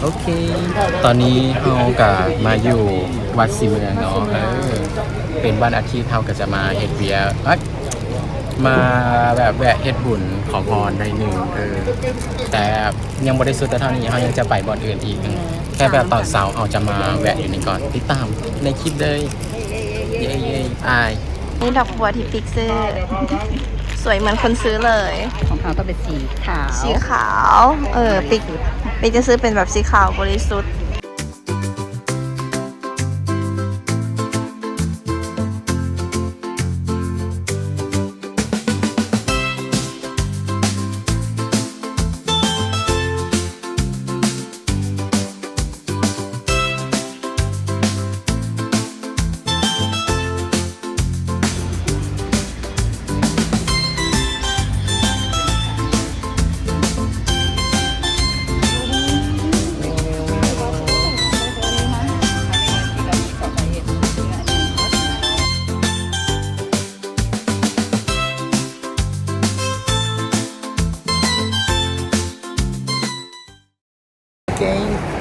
ໂອເຄ ຕອນນີ້ເຮົາກະມາຢູ່ວັດສີເມືອງເນາະ ເອີ ເປັນວັນອາທິດເຮົາກະຈະມາເຮັດວຽກ ມາແບບແວະເຮັດບຸນຂໍພອນໜ້ອຍໜຶ່ງ ເອີ ແຕ່ຍັງບໍ່ໄດ້ສຸດແຕ່ເທົ່ານີ້ ເຮົາຍັງຈະໄປບ່ອນອື່ນອີກ ແຄ່ແບບຕອນເຊົ້າເຮົາຈະມາແວະຢູ່ນີ້ກ່ອນ ຕິດຕາມໃນຄລິບເລີຍ ເຢ້ໆ ອ້າຍ. ນີ້ດອກບົວທີ່ປິກຊື້ ສວຍເໝືອນຄົນຊື້ເລີຍ ຂອງເຮົາຕ້ອງເປັນສີຂາວ ສີຂາວ ເອີ ປິກ ປິກຈະຊື້ເປັນແບບສີຂາວບໍລິສຸດ.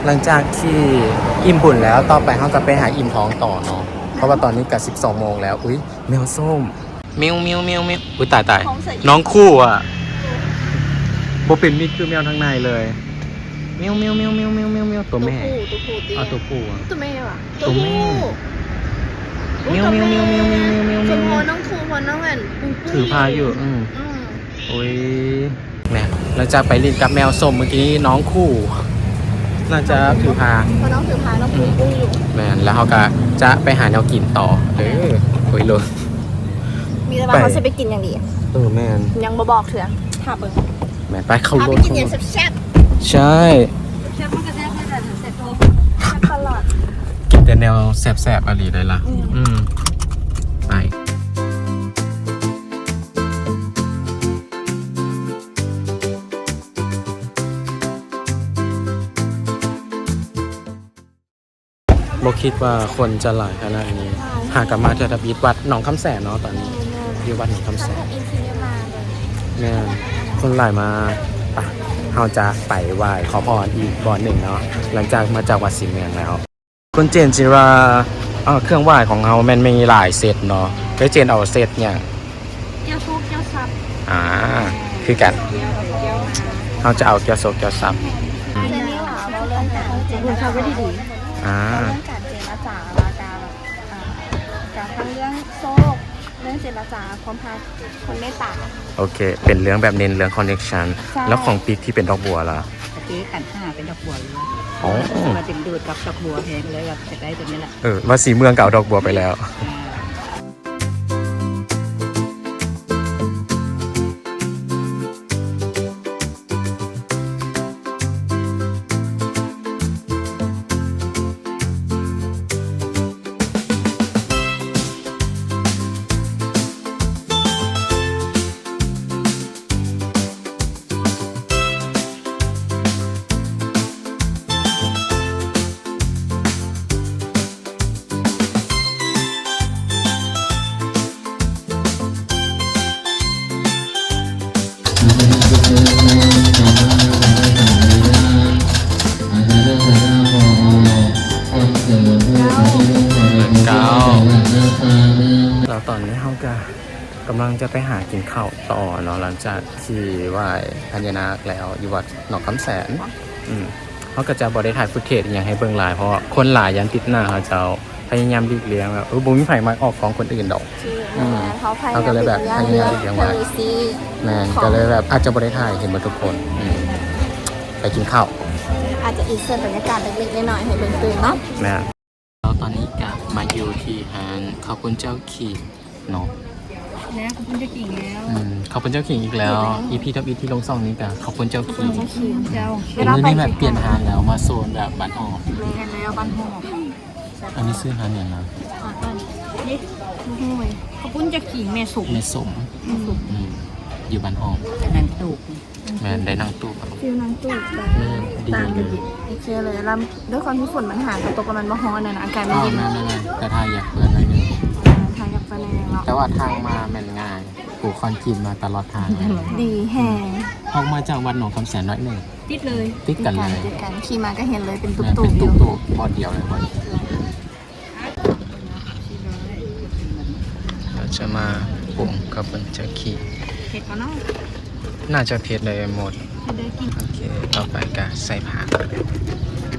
ຫຼັງຈາກທີ່ອີ່ມບຸນແລ້ວ ຕໍ່ໄປເຮົາກະໄປຫາອີ່ມທ້ອງຕໍ່ເນາະ ເພາະວ່າຕອນນີ້ກະສິບສອງໂມງແລ້ວ. ອຸ້ຍ ແມວສົ້ມ ມິວໆໆໆ ອຸ້ຍ ຕາຍໆ ນ້ອງຄູ່ອະ ບໍ່ເປັນມິດຄືແມວທາງໃນເລີຍ ມິວໆໆໆໆ ໂຕແມ່ ໂຕຜູ້ ໂຕຜູ້ຕິ ອາ ໂຕຜູ້ ໂຕແມ່ຫວາ ໂຕແມ່ ໂຕຜູ້ ມິວໆໆໆໆໆ ສ່ວນພໍ່ນ້ອງຄູ່ ພໍ່ນ້ອງອັນ ຖືພາຢູ່ ອືມ ອືມ ໂອ້ຍ ແມ່ນ ຫຼັງຈາກໄປຫຼິ້ນກັບແມວສົ້ມມື້ກີ້ ນ້ອງຄູ່ໜ້າຈະຖືພາ ເພາະນ້ອງຖືພາ ນ້ອງຄູ່ປຸ້ງຢູ່ ແມ່ນ ແລ້ວເຮົາກະຈະໄປຫາແນວກິນຕໍ່ ເອີ ໂອ້ຍ ໂລດ ມີແຕ່ວ່າເຮົາຊິໄປກິນຫຍັງດີ ເອີ ແມ່ນ ຍັງບໍ່ບອກເທື່ອ ຖ້າເບິ່ງ ແມ່ນ ໄປເຂົ້າລົດ ໄປກິນຫຍັງແຊບໆ ໃຊ່ ແຊບ ມັນກະແຊບຄືກັນ ແຊບໂຕ ແຊບຕະຫຼອດ ກິນແຕ່ແນວແຊບໆ ອີ່ຫຼີໄດ໋ລະ ອືມ ອືມ ໄປ. ບໍ່ຄິດວ່າຄົນຈະຫຼາຍຂະໜາດນີ້ ຫາກະມາເທື່ອທຳອິດ ວັດໜອງຄຳແສນເນາະ ຕອນນີ້ ແມ່ນໆ ຢູ່ວັດໜອງຄຳແສນ ແມ່ນ ຄົນຫຼາຍມາກ ປະ ເຮົາຈະໄປໄຫວ້ຂໍພອນອີກບ່ອນໜຶ່ງເນາະ ຫຼັງຈາກມາຈາກວັດສີເມືອງແລ້ວ. ຄຸນເຈນຊິວ່າ ເອີ ເຄື່ອງໄຫວ້ຂອງເຮົາແມ່ນມີຫຼາຍເຊັດເນາະ ເອື້ອຍເຈນເອົາເຊັດຫຍັງ? ແກ້ວໂຊກແກ້ວຊັບ ອ່າ ຄືກັນ ເຮົາຈະເອົາແກ້ວໂຊກແກ້ວຊັບ ອືມ ເລື່ອງການເຈລະຈາ ແລະການ ອ່າ ການທັງເລື່ອງໂຊກ ເລື່ອງເຈລະຈາ ຄວາມຮັກ ຄົນເມດຕາ ໂອເຄ ເປັນເລື່ອງແບບເນັ້ນເລື່ອງຄອນເນັກຊັນ ໃຊ່ ແລ້ວຂອງປິກທີ່ເປັນດອກບົວລະ? ກະເຈ້ຂັນຫ້າເປັນດອກບົວເລີຍ ໂອ້ ມາດຶງດູດກັບດອກບົວແຮງເລີຍ ແບບຢາກໄດ້ໂຕນີ້ແຫຼະ ເອີ ວ່າສີເມືອງກະເອົາດອກບົວໄປແລ້ວ ອ່າ. ແລ້ວຕອນນີ້ເຮົາກະກຳລັງຈະໄປຫາກິນເຂົ້າຕໍ່ເນາະ ຫຼັງຈາກທີ່ໄຫວ້ພະຍານາກແລ້ວຢູ່ວັດໜອງຄຳແສນ ອືມ ເຮົາກະຈະບໍ່ໄດ້ຖ່າຍຟຸດເທດອີ່ຫຍັງໃຫ້ເບິ່ງຫຼາຍ ເພາະວ່າຄົນຫຼາຍຢ້ານຕິດໜ້າເຂົາເຈົ້າ ພະຍາຍາມຫຼີກລ່ຽງແບບ ເອີ ບໍ່ມີໃຜມັກອອກກ້ອງຄົນອື່ນດອກ ອືມ ເຮົາກະເລີຍແບບພະຍາຍາມຫຼີກລ່ຽງໄວ້ ແມ່ນ ກະເລີຍແບບອາດຈະບໍ່ໄດ້ຖ່າຍໃຫ້ເບິ່ງທຸກຄົນ ອືມ ໄປກິນເຂົ້າ ອາດຈະອິນເສີດບັນຍາກາດເລັກໆນ້ອຍໆໃຫ້ເບິ່ງຕື່ມເນາະ ແມ່ນ. ແລ້ວຕອນນີ້ກະມາຢູ່ທີ່ຮ້ານເຂົ້າປຸ້ນເຈົ້າຂີງເນາະ ແລ້ວເຂົ້າປຸ້ນເຈົ້າຂີງແລ້ວ ອືມ ເຂົ້າປຸ້ນເຈົ້າຂີງອີກແລ້ວ ອີພີທຳອິດທີ່ລົງຊ່ອງນີ້ກະເຂົ້າປຸ້ນເຈົ້າຂີງ ເຈົ້າຂີງ ເຈົ້າ ມື້ນີ້ແບບປ່ຽນຮ້ານແລ້ວ ມາໂຊນແບບບ້ານຮອກ ແມ່ນແລ້ວ ບ້ານຮອກ ອັນນີ້ຊື່ຮ້ານຫຍັງນະ? ອ່າ ນີ້ ເຂົ້າປຸ້ນເຈົ້າຂີງແມ່ສົມ ແມ່ສົມ ອືມ ອືມ ຢູ່ບ້ານຮອກ ກະນັ່ງຕູບ ແມ່ນ ໄດ້ນັ່ງຕູບ ຟີລນັ່ງຕູບແບບ ອືມ ດີເລີຍ ໂອເຄເລີຍ ລະດ້ວຍຄວາມທີ່ຝົນມັນຫາກະຕົກ ລະມັນບໍ່ຮ້ອນນະ ອາກາດມັນເຢັນ ແມ່ນໆໆ ກະຖ່າຍຢາກເພື່ອນໜ້ອຍໜຶ່ງ ອ່າ ຖ່າຍຢາກເພື່ອນໜ້ອຍໜຶ່ງເນາະ ແຕ່ວ່າທາງມາແມ່ນງ່າຍ ປູຄອນກຣີດມາຕະຫຼອດທາງ ດີແຮງ ອອກມາຈາກວັດໜອງຄຳແສນໜ້ອຍໜຶ່ງ ຕິດເລີຍ ຕິດກັນເລີຍ ຕິດກັນ ຂີ່ມາກໍເຫັນເລີຍ ເປັນຕູບໆ ເປັນຕູບໆ ບ່ອນດຽວເລີຍ ບ່ອນດຽວ. ເຮົາຈະມາປຸງກັບເບິ່ງຈັກຂີ້ ເຜັດບໍ່ເນາະ? ໜ້າຈະເຜັດໄດ້ໝົດ ເຜັດໄດ້ກິນ. ໂອເຄ ຕໍ່ໄປກະໃສ່ຜັກ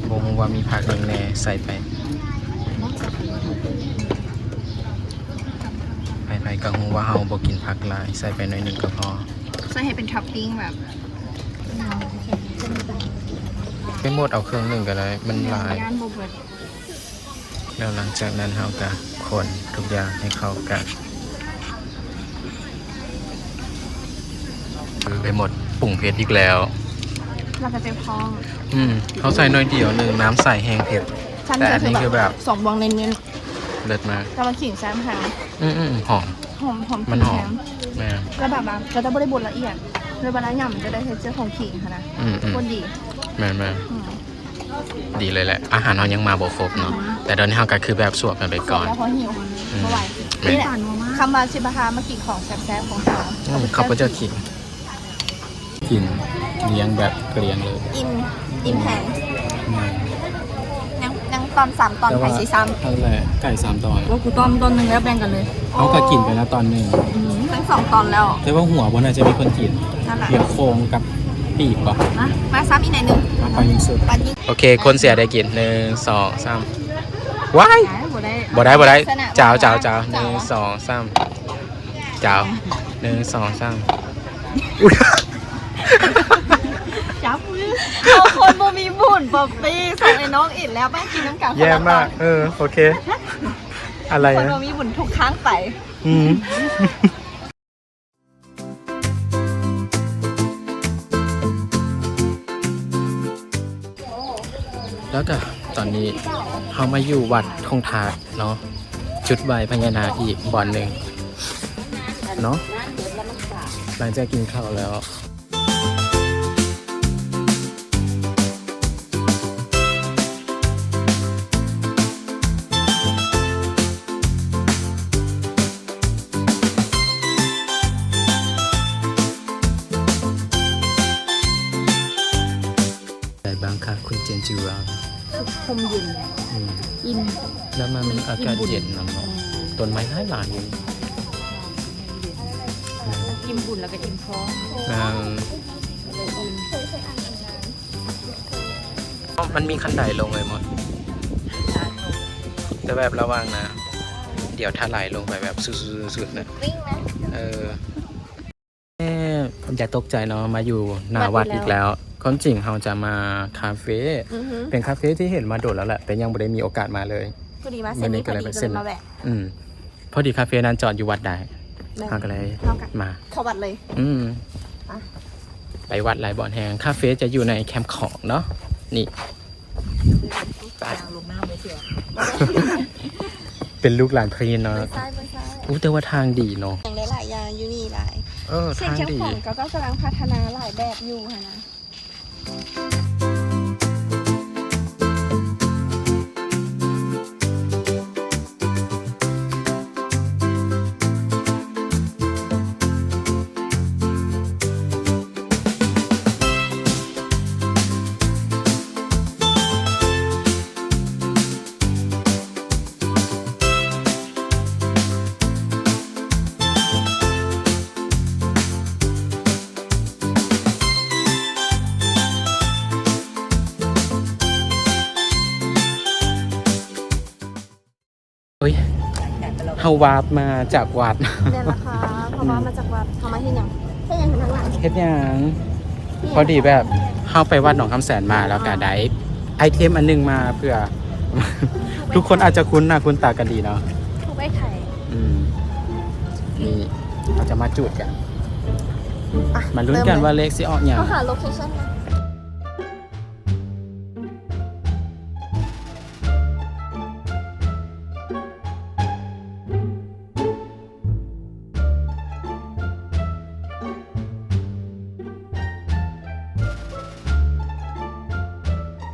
ບໍ່ຮູ້ວ່າມີຜັກຫຍັງແດ່ ໃສ່ໄປ ໃຜໆກໍຮູ້ວ່າເຮົາບໍ່ກິນຜັກຫຼາຍ ໃສ່ໄປໜ້ອຍໜຶ່ງກໍພໍ ໃສ່ໃຫ້ເປັນທັອບປິງແບບ ໄປໝົດເອົາເຄິ່ງໜຶ່ງກໍໄດ້ ມັນຫຼາຍ ຢ້ານບໍ່ເບິດ. ແລ້ວຫຼັງຈາກນັ້ນເຮົາກະຄົນທຸກຢ່າງໃຫ້ເຂົ້າກັນ ໄປໝົດ ປຸງເຜັດອີກແລ້ວ ແລ້ວກໍເຈັບທ້ອງ. ອືມ ເຮົາໃສ່ໜ້ອຍດຽວໜຶ່ງ ນ້ຳໃສ່ແຮງເຜັດ ແຕ່ອັນນີ້ຄືແບບສອງບ່ວງເນັ້ນໆ ເລີດມາກ ແຕ່ວ່າຂີງແຊບແຮງ. ອືມໆ ຫອມ ຫອມ ຫອມ ມັນຫອມ ແມ່ນ ແລ້ວແບບວ່າກໍຈະບໍ່ໄດ້ບົດລະອຽດ ແລ້ວເວລາຫຍ້ຳຈະໄດ້ເທັກເຈີຂອງຂີງຫັ້ນນະ ອືມໆ ໂຄດດີ ແມ່ນໆ ອືມ. ດີເລີຍແຫຼະ ອາຫານເຮົາຍັງມາບໍ່ຄົບເນາະ ແຕ່ດຽວນີ້ເຮົາກໍຄືແບບສວບກັນໄປກ່ອນ ແລ້ວພໍຫິວ ອືມ ບໍ່ໄຫວ. ແມ່ນ ນີ້ແຫຼະ ຄຳວ່າຊິພາມາກິນຂອງແຊບໆຂອງເຮົາ ອືມ ຂ້າພະເຈົ້າກິນ ກິນລ້ຽງແບບກ້ຽງເລີຍ ອີ່ມ ອີ່ມແຮງ ແມ່ນ ຍັງ ຍັງຕອນສາມຕອນ ໃຜຊິຊ້ຳ ນັ້ນແຫຼະ ໄກ່ສາມຕອນ ໂອ້ ກູຕ້ອມຕອນໜຶ່ງແລ້ວແບ່ງກັນເລີຍ ເຮົາກໍກິນໄປແລ້ວຕອນໜຶ່ງ ອືມ ທັງສອງຕອນແລ້ວ ແຕ່ວ່າຫົວບໍ່ໜ້າຈະມີຄົນກິນ ນັ້ນແຫຼະ ເຫຼືອໂຄງກັບ ປີກບໍ່? ມາ ມາຊ້ຳອີກໜ້ອຍໜຶ່ງ ມາ ປາຍິງສຸກ ປາຍິງ ໂອເຄ ຄົນເສຍໄດ້ກິນ ໜຶ່ງ ສອງ ສາມ ວ້າຍ ບໍ່ໄດ້ ບໍ່ໄດ້ ບໍ່ໄດ້ ຊະນະ ຈາວ ຈາວ ຈາວ ໜຶ່ງ ສອງ ສາມ ຈາວ ໜຶ່ງ ສອງ ສາມ ອຸ້ຍ ຈັບມື ເຮົາຄົນບໍ່ມີບຸນ ປັອບປີ້ ສົ່ງໃຫ້ນ້ອງອີກແລ້ວ ໄປກິນນຳກັນ ແຍ່ມາກ ເອີ ໂອເຄ ອະໄລ ຄົນບໍ່ມີບຸນທຸກຄັ້ງໄປ ອືມ. ແລ້ວກະຕອນນີ້ເຮົາມາຢູ່ວັດທົ່ງທາດເນາະ ຈຸດໄຫວ້ພະຍານາກອີກບ່ອນໜຶ່ງເນາະ ຫຼັງຈາກກິນເຂົ້າແລ້ວ. ໄດ້ບ້າງຄະ ຄຸນເຈນຈິວາ ຮົ່ມເຢັນ ອືມ ອີ່ມ ແລ້ວມັນ ມັນ ອາກາດເຢັນນຳເນາະ ອືມ ຕົ້ນໄມ້ຫຼາຍໆຢູ່ ອີ່ມບຸນແລ້ວກໍອີ່ມທ້ອງ ແມ່ນ ມັນມີຂັ້ນໄດລົງເລີຍໝົດ ແຕ່ແບບລະວັງນະ ດຽວຖະໄຫຼລົງໄປແບບສຸດໆໆນະ ເອີ ແມ່ ຢ່າຕົກໃຈເນາະ ມາຢູ່ໜ້າວັດອີກແລ້ວ ຄວາມຈິງເຮົາຈະມາຄາເຟ ອືຮຶ ເປັນຄາເຟທີ່ເຫັນມາດົນແລ້ວແຫຼະ ແຕ່ຍັງບໍ່ໄດ້ມີໂອກາດມາເລີຍ ພໍດີມາເສັ້ນນີ້ ມື້ນີ້ກໍເລີຍ ພໍດີ ມາເສັ້ນ ກໍເລີຍມາແວະ ອືມ ພໍດີຄາເຟນັ້ນຈອດຢູ່ວັດໃດ ແມ່ນ ເຮົາກໍເລີຍ ເຮົາກໍ ມາ ເຂົ້າວັດເລີຍ ອືມ ໄປ ໄປວັດຫຼາຍບ່ອນແຮງ ຄາເຟຈະຢູ່ໃນແຄມຂອງເນາະ ນີ້ ໄປ ເປັນລູກຫຼານພະຍານາກ ບໍ່ໃຊ່ ບໍ່ໃຊ່ ອູ້ ແຕ່ວ່າທາງດີເນາະ ຫຍັງຫຼາຍໆຢ່າງຢູ່ນີ້ຫຼາຍ ເອີ ທາງດີ ເຂດແຄມຂອງເຂົາເຈົ້າກຳລັງພັດທະນາຫຼາຍແບບຢູ່ຫັ້ນນະ. ໂອ້ຍ ເຮົາວາບມາຈາກວັດ ແມ່ນລະຄ່ະ ເຮົາວາບມາຈາກວັດ ເຮົາມາເຮັດຫຍັງ? ເຮັດຫຍັງຢູ່ທາງຫຼັງ? ເຮັດຫຍັງ? ພໍດີແບບເຮົາໄປວັດໜອງຄຳແສນມາ ແລ້ວກະໄດ້ໄອເທັມອັນໜຶ່ງມາເພື່ອ ທຸກຄົນອາດຈະຄຸ້ນໜ້າຄຸ້ນຕາກັນດີເນາະ ທູບໄອ້ໄຂ່ ອືມ ນີ້ເຮົາຈະມາຈູດກັນ ມາລຸ້ນກັນວ່າເລກຊິອອກຫຍັງ ເຮົາຫາໂລເຄຊັນ